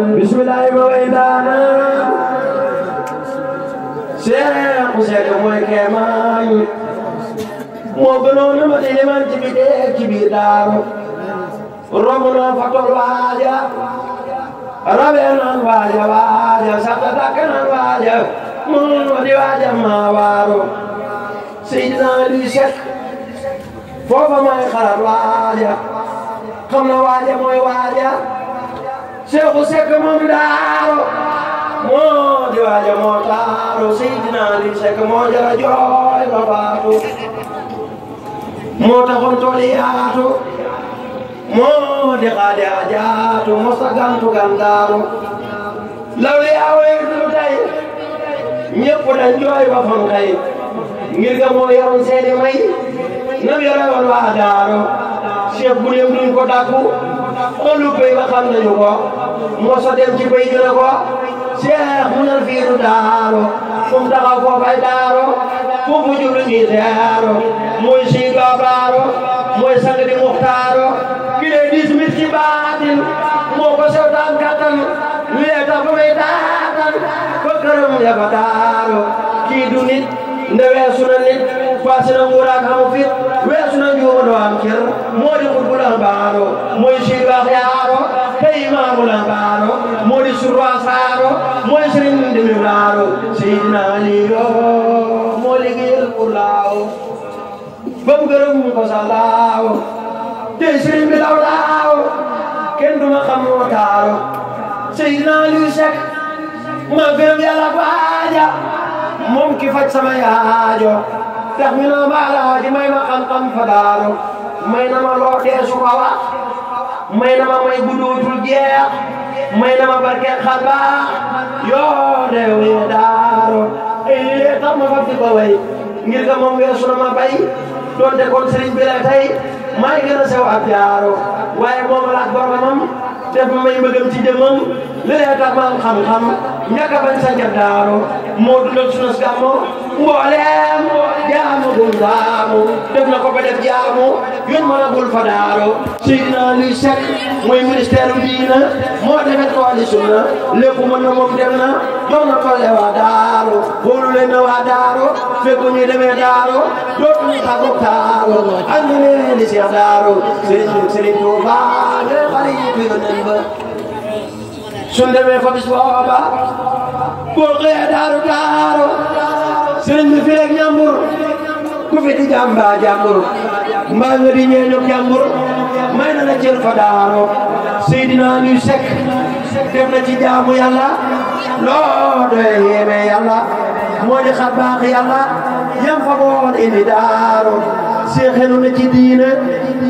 bismillah ma way daana Cheikh Ousseynou mooy keemaan moo gënoon ma di liman ci bi dee ci biir daaru romb na fa tol waaja rabe naan waaja sakka takka naan waaja moo di waaja maa waaru Seydina Aliou Seck foofa may xalaat waaja xam na waaja mooy waaja Cheikh Seck moom daaro moo di waaja moo taaru Seydina Aliou Seck moo jara jooy ba faatu moo taxoon tool yi yaatu moo di xaade a jaatu mosa gantu gandaaru lawli awee du tey ñëpp dañ jooy ba fon tey ngir ga moo yoroon seeni may nam yore woon waa daaro Cheikh bu dem duñ ko dàkku xolu pay ba xam nañu ko mosa dem ci pay gën a ko Cheikh mu nal fii du daaro fu mu taxaw foofay daaro fu mu jublu ñuy teero mooy sii doobaaro mooy sang di muxtaaro ki lee 10 mit ci baatin moo ko sew daan kattan li lee tax ba may daatan ko këram ya ba daaro kii du nit nde weesu na nit faasi na nguuraak xamu fit weesu na njuuma doo am cër moo di xutbu la baaro mooy sii baax yaaro te imaamu la baaro moo di surwa saaro mooy sëriñ di mi laaro Seydina Aliyu moo liggéeyal pour laaw bam gërëm ko sa laaw tey sëriñ bi law laaw kenn duma xam moo taaro Seydina Aliou Seck ma gërëm yàlla waaja moom ki faj sama yaajo tax mi na ma alaaji may ma xam-xam fa daaro may na ma loo deesu ko wax may na ma may gudduutul jeex may na ma barke xalba yoo deewe daaro lee tax ma fab di ko way ngir ga moom weesu na ma bay doonte kon sëriñ bi la tey may gën a sew ab jaaro waaye moom la ak boromam def ma may mbëggam ci jëmmam li lee tax ma am xam-xam ñàkk a bañ sa njab daaro moo dundal sunu gàmmu mbooleem jaamu gum jaamu def na ko ba def jaamu yoon mën a gul fa daaro Seydina Aliou Seck mooy ministère u diina moo defet coalition na lépp mën na moom dem na jox na tolle waa daaro boolu leen na waa daaro fekk ñuy demee daaro dootuñu tàggoog daaro ak ñu ne di Cheikh daaro Serigne Touba ne xale yi fi yónneen ba suñ demee fa bis booba boo xëyee daaro Serigne bi fi rek ñambur ku fi di jàmba jàmbur mbaa nga di ñeeñu jàmbur may na la jël fa daaro Seydina Aliou Seck def na ci jaamu yàlla loo doy yéeme yàlla moo di xar baax yàlla yam fa boon indi daaro seexenu na ci diine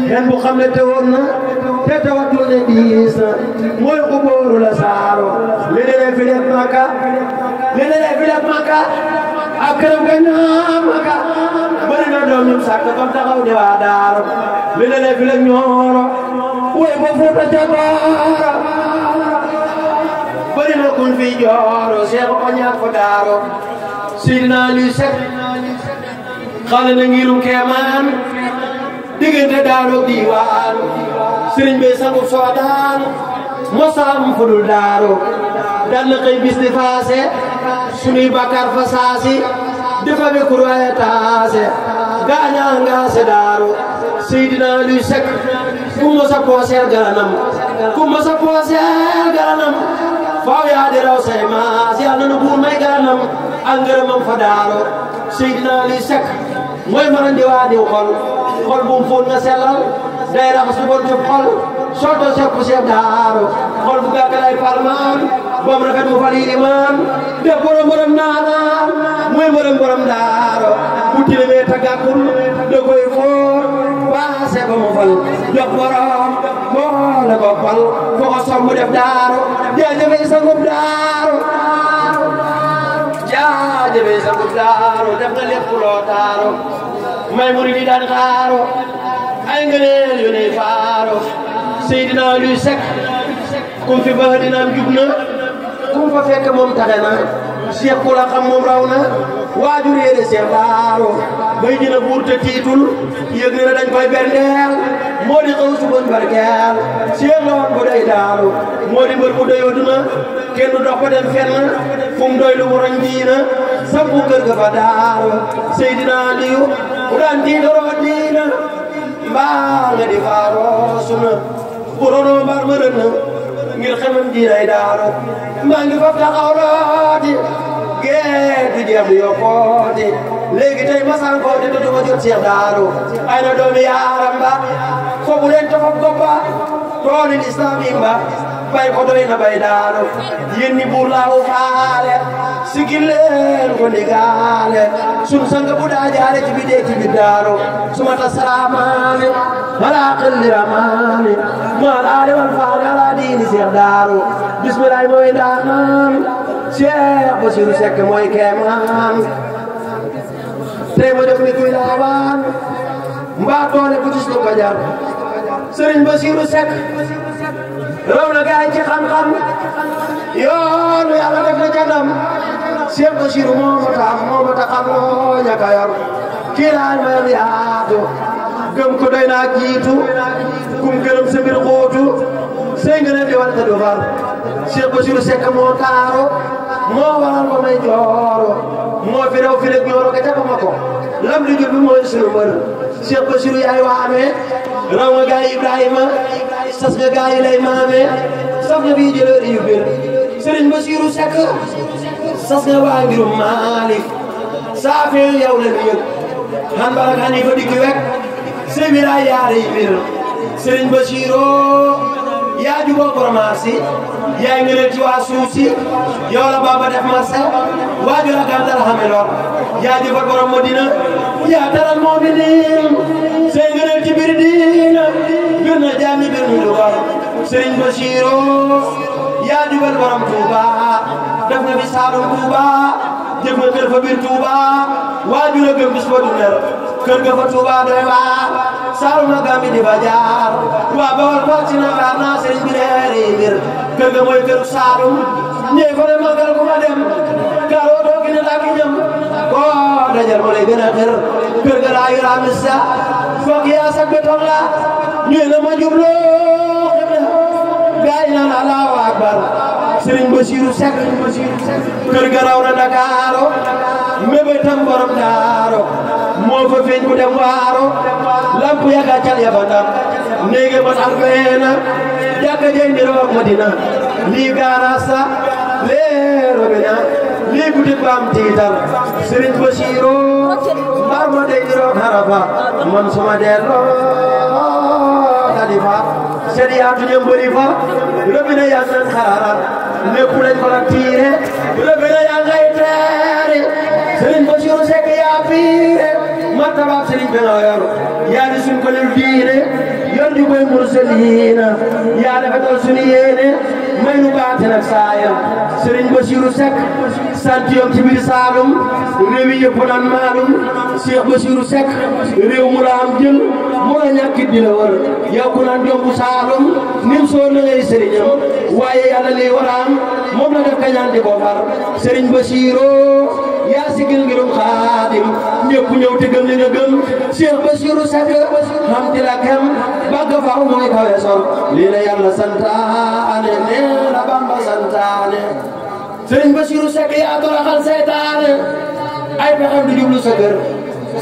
xen bu xam ne tewoon na te tawatul ne diis na mooy ku bóoru la saaro li ne fi def Makka li ne fi def Makka ak këram ga ñaam Makka bari na doom ñum sàkk comme taxaw di waa daaro li ne fi la ñooro way ba Fuuta Jallooro bari na kun fi jooro seex ko ñaak fa daaro Seydina Aliou Seck xale na ngirum keemaan diggante daaro diiwaan sëriñ bi sangu soodaan mosam fu dul daaro dal na xëy bis di faase sunuy bakkaar fa saasi defa be kurwaye taase gaañaa ngaase daaro Seydina Aliou Seck ku mosa pooseel garanam faaw yaa di raw say maas yàlla na buur may garanam ak ngërëmam fa daaro Seydina Aliou Seck mooy mën di waa diw xol bu mu fóot nga sellal day raxas lu bon jub xol soto sepp seeb daaro xol bu gàkkalay palmaan bom rafet mu fal ilimaan def borom naanaan mooy borom daaro bu tilimee ta gàkkul da koy fóot paase ba mu fal jox borom boole ko fal fo ko som mu def daaro jaajëfe sa ngub daaro def nga lépp loo taaro may muri di daan xaaro ay ngëneel yu ne faaro Seydina Aliou Seck kum fi ba dinaam jub na kum fa fekk moom taxe na Cheikh ku la xam moom raw na waajur yéene Cheikh daaro bay dina buur te tiitul yëg ne dañ koy berndeel moo di xaw su bon barkeel Cheikh la woon bu day daaru moo di mbër bu doyoo duna kenn dox ba dem fenn fu mu doy lu mu roñ diina sampu kër ga fa daaru Seydina Aliyu bu daan tiitaroo diina mbaa nga di faaroo suna bu ronoo mbaar ma rënn ngir xemam diinay daaru maa ngi fab taxaw looti géej di jeex du yokkooti léegi tey masaan kooti te du ma jot Cheikh daaru ay na doomi yaaram ba foofu leen tofam goppa tooli lislaam imba bay ko doy na bay daaru yéen ñi buur laawu faale sigil leen ko ndigaale sun sanga bu daa jaare ci bidee ci biir daaru suma ta salaamaani wala xilli ramaani maal aale wal faale ala diini Cheikh daaru bismillahi mooy ndaamaan Cheikh Bassirou Seck mooy keemaan tey ma jóg ni kuy laawaan mbaa toole ku gis lu ko jar Serigne Bassirou Seck raw na gaay ci xam-xam yoonu Yàlla def na jannam Cheikh Bassirou moo ma ta xam loo ñaka yor kii laay mayam yaatu gëm ko doy naa jiitu kum gërëm sa mbir xóotu sey nga ne di wante du far Cheikh Bassirou Seck moo taaro moo waral ko may jooro moo fi rew fi rek ñooro ka ca ko ma ko lam di jul bi mooy sunu mbër Cheikh Bassirou yaay waame raw nga gaay Ibrahima sas nga gaay lay maame saf nga bii jëlër yu bir Serigne Bassirou Seck sas nga waa ngirum Malick saafee yow la ñu yëg xan barak xan yi fa digg wek sebira yaare yi bir Serigne Bassirou yaa juboo boromasi yaay ngëneel ci waa suuf si yow la Bamba def marché waaju la gàntal xameloor yaa jëfal borom Madina yaa taral mu'miniin say ngëneel ci biir diina bir na jaami bir ñu dugal Serigne Bassirou yaa jubal borom Touba def na bi Saalum Touba jëf nga kër fa biir Touba waaju la gëm bis ba du ner kër ga fa Touba doy waar Saalum la Gàmbi di ba jaar waa Bawol pàcc na xaar naa Serigne bi reeri mbir kër ga mooy këru Saalum ñee fa ne magal ku ma dem garoo doo gi ne laa ki ñam koo dajal ma lay gën a xër kër ga laa yu laa missa foog yaa sag beton la ñuy na ma jubloo gaay naan Allahu akbar Serigne Bassirou Seck kër ga raw na Ndakaaru mébétam borom daaro moo fa feeñ ku dem waaro lamp ya gàccal ya fa ndam néege man alfeena jàkka jey ndiroog Madina lii gaarasa leero bina lii butik baam tiitar Serigne Bassirou mbar ma dey ndiroog harafa man suma delloo xalifa seen yaatu ñëm bëri fa robina yaa nan xararat lépp lañ ko la tiire robina yaa ngay teeri Serigne Bassirou Seck yaa piire martabaab Serigne bi nga yor yaa di suñ ko lel diine yor di koy mursaliina yaa defetal suñu yéene may nu baate nag saayam Serigne Bassirou Seck sant yoom ci biir Saalum réew yi yëpp naan maalum Cheikh Bassirou Seck réew mu la am jël mu la ñàkkit di la wër yow ku naan jombu Saalum nim soo na ngay sëriñam waaye yàlla lii war a am moom la def kañaan di ko far Serigne Bassirou yaa sigil ngirum Xaadim ñëpp ñëw te gëm li nga gëm Cheikh Bassirou Seck xam ti la kem bagga faaw mooy kawe sol lii la yàlla santaane nee la Bamba santaane Serigne Bassirou Seck yaa toroxal seytaane ay pexem di jublu sa kër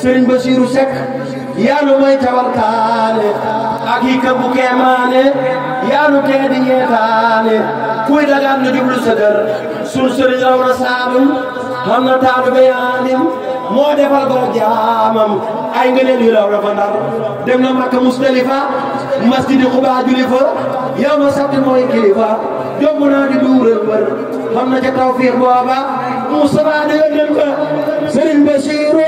Serigne Bassirou Seck yaa nu may tawalkaane ak yi ka bu keemaane yaa nu tee di ñeetaane kuy dagaan nu jublu sa kër sun Serigne raw na Saalum xam na taatu bayaanim moo defal ko jaamam ay ngëneel yu raw dafa Ndar dem na Makka Musdalifa masjidi Quba juli fa yow ma sabti mooy kilifa jomb naa di duural bër xam na ca tawfiix booba Mustafa di yónneen ba Serigne Bassirou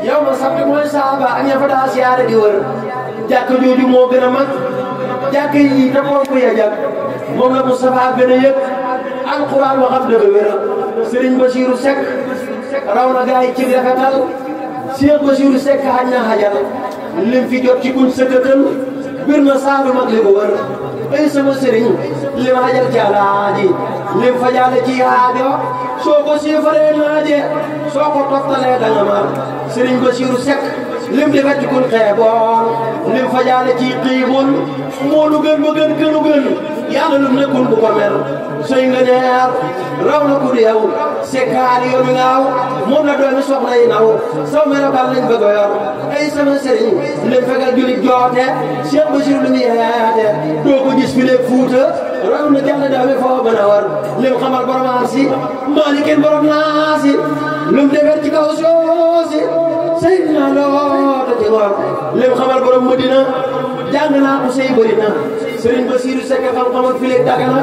yow ma sabti mooy saaba ak ña fa daa siyaare di wër jàkk jooju moo gën a mag jàkk yi te pomp ya jag moom la Mustafa gën a yëg alquran waxam dëgg wér Serigne Bassirou Seck raw na gaay ci rafetal Cheikh Bassirou Seck xañ na xajal lim fi jot ci kuñ sëkkatal bir na Saalum ak li ko wër ay sama Serigne lim xajal ci alaaji lim fajaale ci aajo soo ko siifaree naaje soo ko toftalee danga mar Serigne Bassirou Seck lim defet ci kun xeeboon lim fajaale ci xiibul moo lu gën ba gën kënu gën yàlla lu nekkul bu ko mer sëy nga neer raw na ku deew sekkaari yoon wi ngaaw moom la doomi soxna yi naw saw melokaan lañ bëgg a yor ay sama sëriñ lim fekkal julit joote Cheikh Bachir lu mu yeete doo ko gis fi lépp Fuuta raw na jàll doomi foo mën a war lim xamal borom aasi maalikin borom naasi lim defet ci kaw soosi sëy na loota ci ngor lim xamal borom Madina jàng naa ko sëy bëri na Sëriñ Basiiru Sekk xam-xam ak fileeg Dagana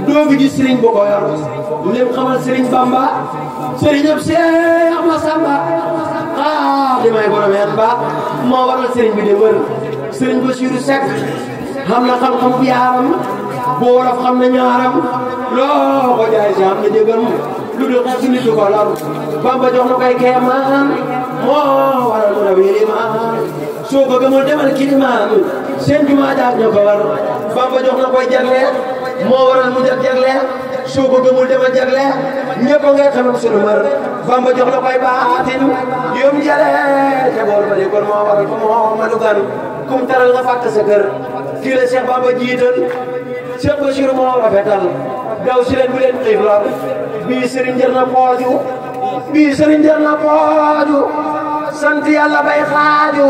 doo fi gis sëriñ bu ko yor lim xamal Sëriñ Bamba sëriñ ab Seex Masamba li may boromeen ba moo waral sëriñ bi de wër Sëriñ Basiiru Sekk xam na xam-xam bu yaaram bu wolof xam na ñaaram loo ko jaay si xam na jëgam lu dul xel si nit du ko lor Bamba jox na koy keemaan moo waral mu raw yélimaan soo ko gëmul demal kilimaan seen jumaa jaaj ñoo ko war Bamba jox na koy jagle moo waral mu jagle soo ko gëmul demal jagle ñëpp ngay xamam sunu mër Bamba jox na koy baatin yom jale ca bool ba di kon moo waral ko moo ma dugan kum taral nga fàtte sa kër kii la Cheikh Bamba jiital Cheikh Bachir moo rafetal daw si leen bu leen xiif lor bii sëriñ jar na pooju bii sëriñ jar na pooju sant yàlla bay xaaju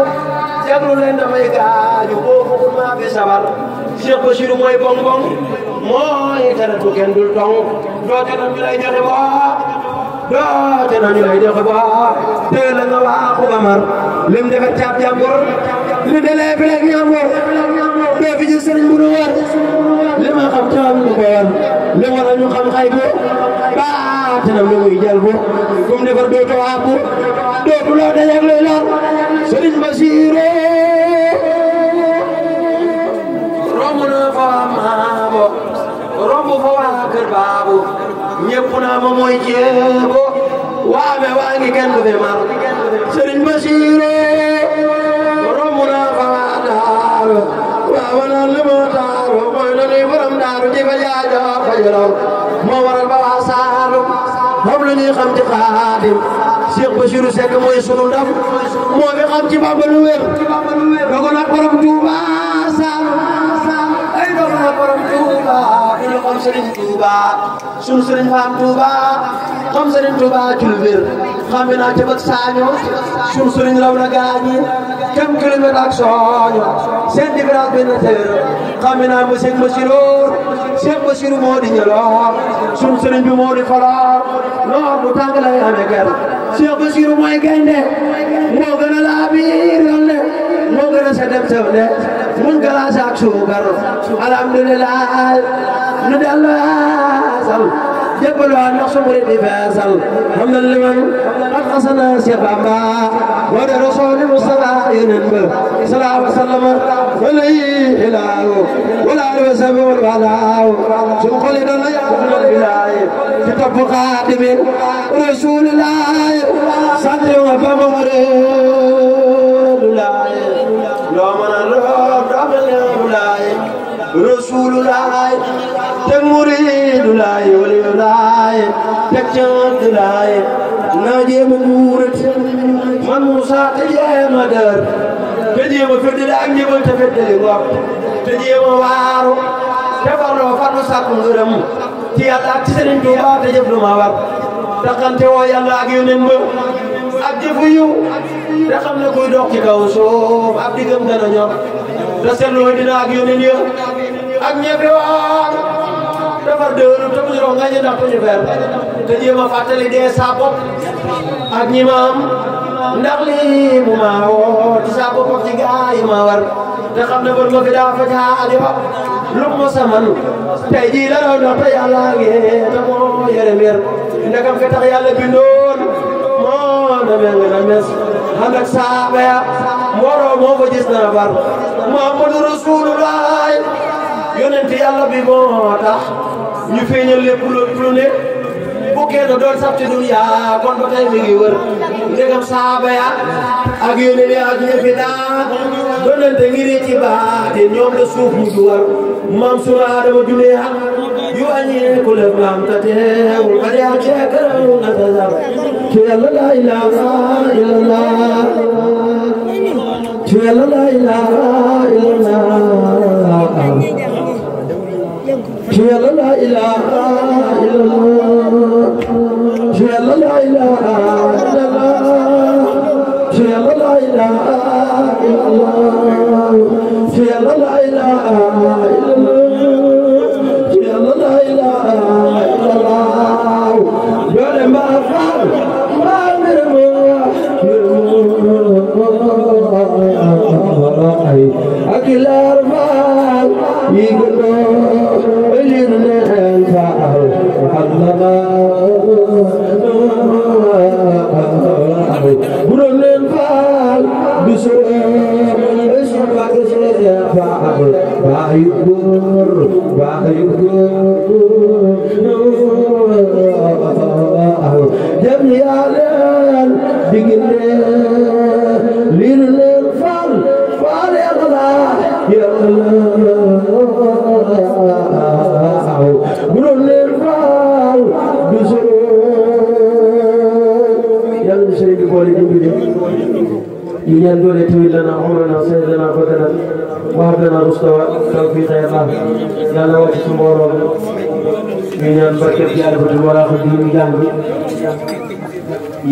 jaglu leen damay gaaju boo foogul maa fi sabar Cheikh Bachir mooy bonbon mooy tere bu kenn dul tong doote na ñu lay joxe boo doote na ñu lay joxe boo teel la nga waaxu gamar lim defe caab jàmbur li delee fi leeg ñàmbur doo fi gis sëriñ bu nu war li ma xam caab ñu ko war li war a ñu xam xay bu baate na lu muy jël bu kum defar dootu àbbu dootu loo dajeeg luy lor Sëriñ Basiiru romb na fa maabo romb fa waa kër baabu ñëpp naa ma mooy jéebo waame waa ngi kenn du fi mar Sëriñ Basiiru romb na fa waa daaru waawa naan li ma daaru mooy na nuy borom daaru di fa jaajo fa jëlor moo waral ba waa Saalum moom la ñuy xam ci Xaadim Cheikh Bachir Seck mooy sunu ndam moo fi xam ci Bamba lu wér dogo nag borom Touba Saalum ay dogo nag borom Touba fi ñu xam Serigne Touba sunu Serigne Faam Touba xam Serigne Touba ci lu wér xam naa ca bët saaño sunu Serigne raw na gaañi kem kilomètre ak sooño seen différence benn téer xam naa mo Cheikh Bachir moo di ñëloor sunu Serigne bi moo di faloor noor du tàng lay amee ker Cheikh Bachir mooy gaynde moo gën a laa biir yoon moo gën a sa dem sew de mun galaas ak suukar alhamdulillah nu dellu yaasal jébbaloo ndax su murid di feesal xam na liman ak xasana Cheikh Bamba wa de rasuli Mustafa yenen ba sallallahu alayhi wa sallam walayhi ilaahu wala alihi wa sahbihi wal walaaw suñu xol yi doon la yàlla bilaay ci topp Xaadimi Rasulillahi sant wa Bamba Rasulullahi loo mën a loo doomel Rasulullahi Rasulullahi teg Muridullahi waliyullahi teg Abdullahi naa jéema muurit man Musa te jéema dër te jéema feddali ak njëbal te feddali ngor te jéema waaru te farloo farlu sàkku ngërëm ci yàlla ak ci Sëriñ Tuuba te jëf lu ma war taxante woo yàlla ak yónneen ba ak jëfu yiw te xam ne kuy dox ci kaw suuf ab diggam dana ñor te seetloo dina ak yónneen ya ak ñebe woon defar dëru te mu ñoroo nga ñu ndax ñu fer te jéem a fàttali dee sa bopp ak ñi ma am ndax lii mu ma woo ci sa bopp ak ci gaa yi ma war te xam ne bër ma fi daa fa caali wa lu mu saman tey jii la doon dox te yàlla ngi te moo yore mbir ndegam fi tax yàlla bindoon moo na mel nga mes ànd ak saaba ya mbooloo moo ko gis na bar Muhammadu Rasulullah yonent yàlla bi moo tax ñu feeñal lépp lu ne bu kenn doon sax ci dunya kon ba tey mi ngi wër ndegam saaba ya ak yonent ya ak ñu fi daa donante ngir ci baati ñoom la suuf mu du war maam sunu Aadama junee yu añee ku lef maam ta teewul ba dee ak ceekaraw na ta sar ci yàlla la ilaha illallah yàlla la ilaha illallah yàlla la ilaha illallah yàlla la ilaha illallah yàlla la ilaha illallah yàlla la ilaha illallah yàlla la ilaha illallah doole ma faal ma mirmo akilar faal yigono lirnen faal allama buronen faal bisore esbagese faal bayukur jami'an digine lirnen faal faal yalla buronen faal bisore yalla sey bi boole dimbali ñu ñaan doole tuwi lana umrana sayyidana badana wa habana rustawa tawfiq ya Allah yàlla wàcc ci mbooloo ñu ñaan barke yàlla ko wala ko di jàng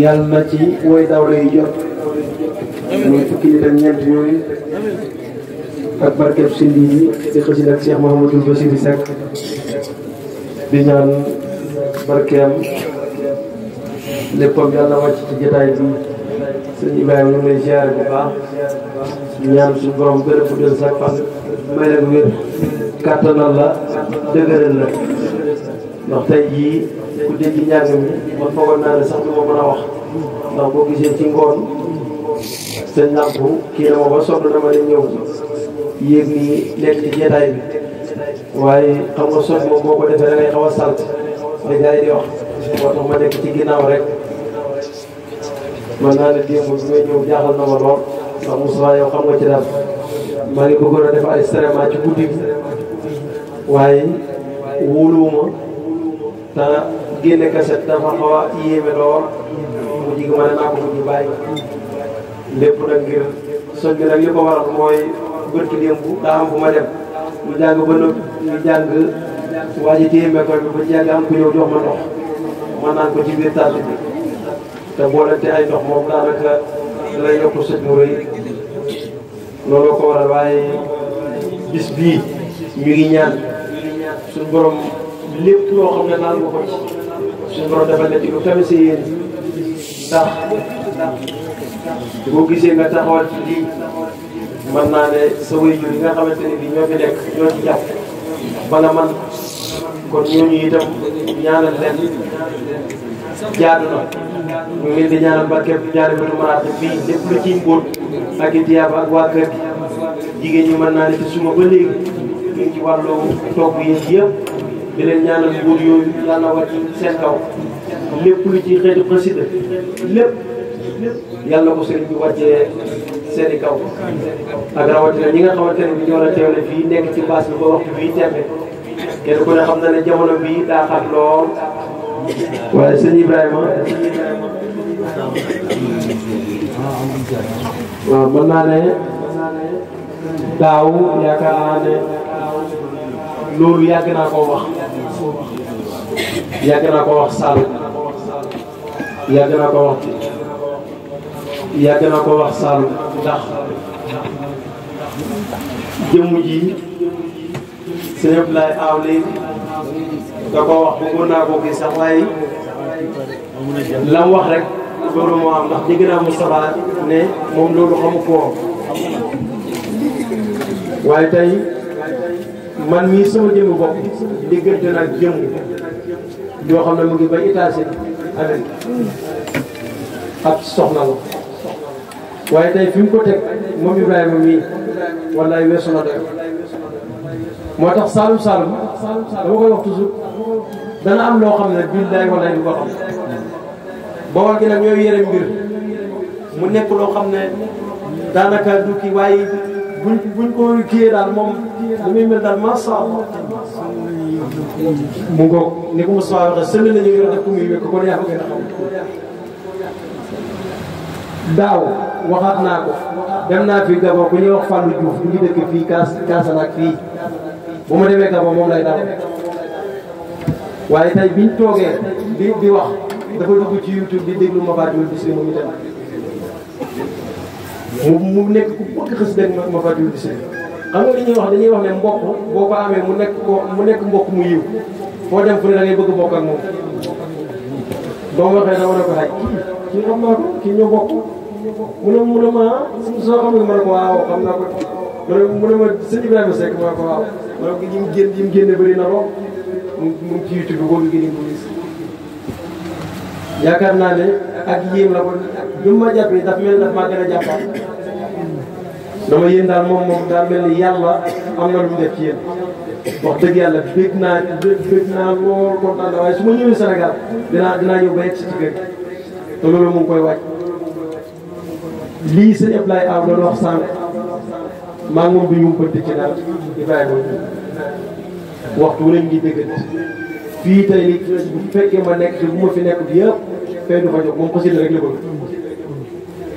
yàlla na ci woy dawle yi jot muy fukki nit ak ñeent yooyu ak barke sindi yi di xësi ak Cheikh Mouhamadou Bassirou Seck di ñaan barkeem léppam yàlla wàcc ci jotaay bi sëñ Ibrahima ñu ngi lay ziare bu baax ñaan suñu borom gën a guddal sa fan may la wér kàttanal la dëgëral la ndax tey jii ku dégg njàng mi man foogoon naa ne sax du ma mën a wax ndax boo gisee ci ngoon sëñ Lampu kii na ma ba sonn dama ne ñëw yéeg nii nekk ci jotaay bi waaye xam nga sonn moom boo ko defee da ngay xaw a sant li gars yi di wax moo tax ma nekk ci ginnaaw rek man naa ne démb bi may ñëw jaaxal na ma lool ndax Moussa yow xam nga ci daal maa ngi bëggoon a def ay extrêmement ci guddi gi waaye wóoluwuma te génne kaset dafa xaw a yéeme lool mu jig ma ne naa ko mujj bàyyi lépp nag ngir soñ bi nag li ko waral mooy bërki démb daa am fu ma dem ñu jàng ba nëb ñu jàng waa ji téye mékor bi ba jàng am ku ñëw jox ma ndox ma naan ko ci biir tàll bi te boolante ay ndox moom daanaka lay yokk sëñ mu rëy looloo ko waral waaye bis bii ñu ngi ñaan suñu borom lépp loo xam ne naan nga ko ci suñu borom defal na ci lu tamit si yéen ndax boo gisee nga taxawal ci lii mën naa ne sa waajur yi nga xamante ne bii ñoo fi nekk ñoo ci jàpp bala man kon ñooñu itam ñaanal leen jaadu na ñu ngi leen di ñaanal barke ñaari bëtu maraat bii lépp lu ciy mbóot ak i tiyaaba ak waa kër gi jigéen ñi mën naa ne ci suma ba léegi ñu ngi ci wàllu togg yi yëpp di leen ñaanal mbóot yooyu yàlla wàcc seen kaw lépp lu ci xeetu xasida lépp yàlla ko sëriñ bi wàccee seeni kaw ak rawatina ñi nga xamante ne bi ñoo la teewle fii nekk ci baas bi ba waxtu bii tembe kenn ku ne xam na ne jamono bii daa xam lool waaye sëñ Ibrahima waaw mën naa ne daaw yaakaar naa ne loolu yàgg naa koo wax Sall yàgg naa ko wax Sall ndax jëmm ji sëñ Abdoulaye Aw léegi da koo wax bëggoon naa koo gis sax waaye la mu wax rek loolu moo am ndax dégg naa Moustapha ne moom loolu xamu ko waaye tey man mii sama jëmm bopp diggante nag jëmm yoo xam ne mu ngi bay États-Unis Amérique ak soxna la waaye tey fi mu ko teg moom Ibrahima mii wallaay weesu na doy moo tax Saalum dama koy wax toujours dana am loo xam ne billaay wallaay du ko xam Bawol gi nag ñooy yére mbir mu nekk loo xam ne daanaka du kii waaye buñ ko kiyee daal moom lu muy mel daal macha allah mu ngoog ni ko Moussa waxee sëñ la ñu yor def ko muy wékk kon yaa ko gën a xam daaw waxaat naa ko dem naa fi Gabon ku ñuy wax Fallou Diouf ñu ngi dëkk fii Kaasanaak fii bu ma demee Gabon moom lay dal waaye tey biñ toogee di wax dafa dugg ci YouTube di déglu Mafaatihul Bichri moom itam mu nekk ku bëgg xës dégg Mafaatihul Bichri xam nga li ñuy wax dañuy wax ne mbokk boo ko amee mu nekk mbokk mu yiw foo dem fu ne da ngay bëgg bokk ak moom ba mu waxee dama ne ko xaj kii xam naa ko kii ñoo bokk mu ne ma soo xam nga ma ne ko waaw xam naa ko mu ne ma sëñ Ibrahima Seck ma ne ko waaw ma ne ko yi mu génne bëri na lool mu ngi ci YouTube bi boobu gën ko gis yaakaar naa ne ak yéem la ko bi ma jàppee daf mel daf maa gën a jàppaat dama yéen daal moom daal mel ni yàlla am na lu mu def ci yéen wax dëgg yàlla bég naa lool kontaan na waaye su ma ñëwee Sénégal dinaa ñëw ba yegg si ci kër te loolu mu ngi koy wàcc lii sëñ Ablaye Aw doon wax sànq maa ngi moom du ñu mënti ci dara Ibrahima waxtu wu leen ngi déggante fii tey li bu fekkee ma nekk bu ma fi nekk bi yëpp fay du fa jóg moom xasida rek la bëgg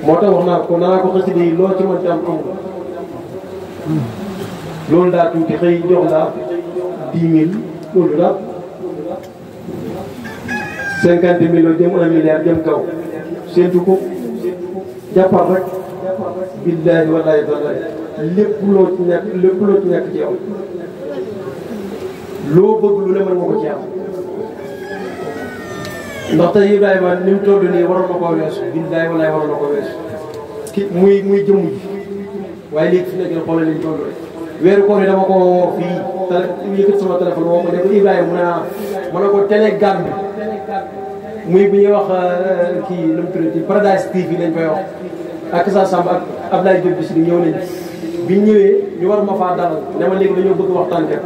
moo tax wax naa ko nanaa ko xasida yi loo ci mën ci am amul loolu daal tuuti xëy jox la 10 000 loolu daal 50 millions jëm 1 milliard jëm kaw séntu ko jàppal rek billaahi wallaahi tallaahi lépp loo ci ñàkk ci yow loo bëgg lu ne mën nga ko ci am ndax tey Ibrahima ni mu toll nii waroon na koo weesu billaahi wallaahi waroon na koo weesu ki muy jëmm ji waaye léegi fi nekk xoolal liñ toll rek weeru koor yi dama ko woo fii yëkkat sama téléphone woo ko ne ko Ibrahima mu ne ko télé Gambie muy bu ñuy wax kii lu mu tuddati Paradise TV lañ koy wax ak sa Samb ak Abdoulaye Diop Bichri ñëw nañ biñ ñëwee ñu war ma faa dalal ne ma léegi dañoo bëgg waxtaankat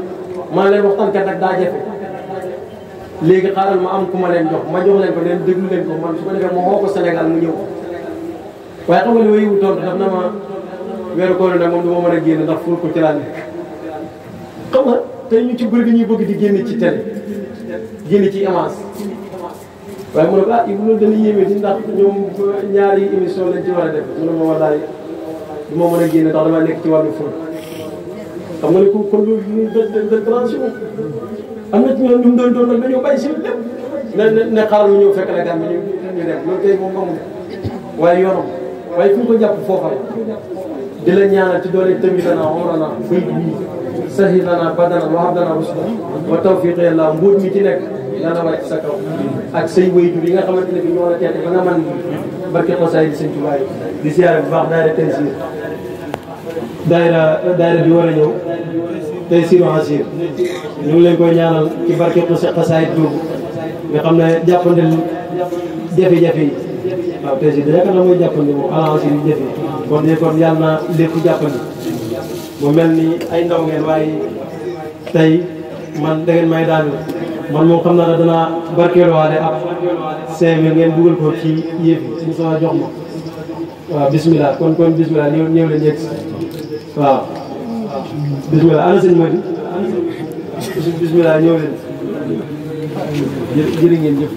ma leen waxtaankat nag daa jafe léegi xaaral ma am ku ma leen jox ma jox leen ko leen déglu leen ko man su ko defee ma woo ko Sénégal mu ñëw waaye xam nga li ma yiwu tontu daf na ma weeru koor nag moom du ma mën a génn ndax ful ko ci laa nekk xam nga tey ñu ci bëri dañuy bëgg di génn ci télé génn ci image waaye mu ne ko Ibou loolu dana yéeme di ndax ñoom ñaari émission lañ ci war a def mu ne ma wallaay du ma mën a génn ndax damaa nekk ci wàllu ful xam nga ne kon loolu de transition am na ci ñoom ñu mu doon nag dañoo bàyyi seen lépp ne xaaral mu ñëw fekk la gàmm ñu dem loolu tey moom amul waaye yoonam waaye fu ñu ko jàpp foofa la di la ñaanal ci doole tamit danaa xorana bay bii sahi lana badana waxab dana rusda wa tawfiq yàlla mbóot mi ci nekk dana wàcc sa kaw ak say wayjur yi nga xamante ne bi ñoo la teete ba nga man barke xosaay di sëñ Tuubaa di siyaare bu baax daayira Taysir daayira bi war a ñëw Taysir Asir ñu ngi leen koy ñaanal ci barke xosaay boobu nga xam ne jàppandel jafe-jafe yi waaw Taysir da yaakaar na mooy jàppandi moom Asir yi jafe kon yàlla na lépp jàppandi mu mel ni ay ndaw ngeen waaye tey man da ngeen may daal man moom xam naa ne danaa barkeeluwaale ab 5000 ngeen dugal ko ci yëf yi suñu sama jox ma waaw bismillah kon bismillah ñëw leen yegg waaw bismillah ana sëñ Madi bismillah ñëw leen jërë ngeen jëf